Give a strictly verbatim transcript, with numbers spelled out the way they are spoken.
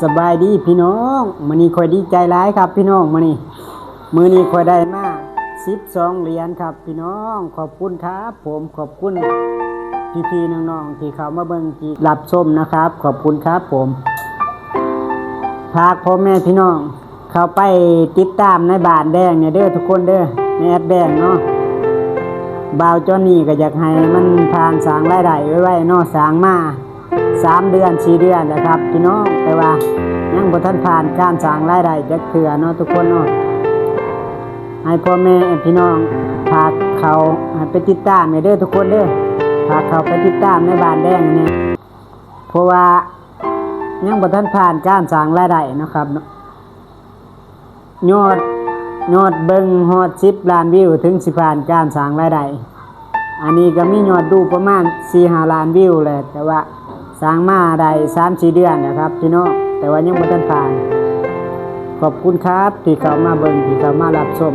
สบายดีพี่น้อง มื้อนี้ข้อยดีใจหลายครับพี่น้อง มื้อนี้ มื้อนี้ข้อยได้มา สิบสอง เหรียญครับพี่น้อง ขอบคุณครับผม ขอบคุณพี่ๆน้องๆที่เข้ามาเบิ่งที่รับชมนะครับ ขอบคุณครับผม ฝากพ่อแม่พี่น้อง เข้าไปติดตามในบ้านแดงเนี่ยเด้อทุกคนเด้อ ในแอดแดงเนาะ บ่าวจอนนี่ก็อยากให้มันผ่านสร้างรายได้ไวๆเนาะ สร้างมา สามเดือนสี่เดือนแล้วครับพี่น้อง แต่ว่ายังบ่ทันผ่านการสร้างรายได้จักเทื่อเนาะทุกคนเนาะ ให้พ่อแม่พี่น้องฝากเขาให้ไปติดตามให้เด้อทุกคนเด้อ ฝากเขาไปติดตามในบ้านแดงเนี่ย เพราะว่ายังบ่ทันผ่านการสร้างรายได้เนาะครับเนาะ ยอด ยอดเบิ่งฮอด สิบล้านวิว ถึงสิผ่านการสร้างรายได้ อันนี้ก็มียอดดูประมาณ สี่ห้าล้านวิวแหละ แต่ว่าสร้างมาได้ สามสี่เดือนแล้วครับพี่น้อง แต่ว่ายังบ่ทันผ่าน ขอบคุณครับที่เข้ามาเบิ่ง ที่เข้ามารับชม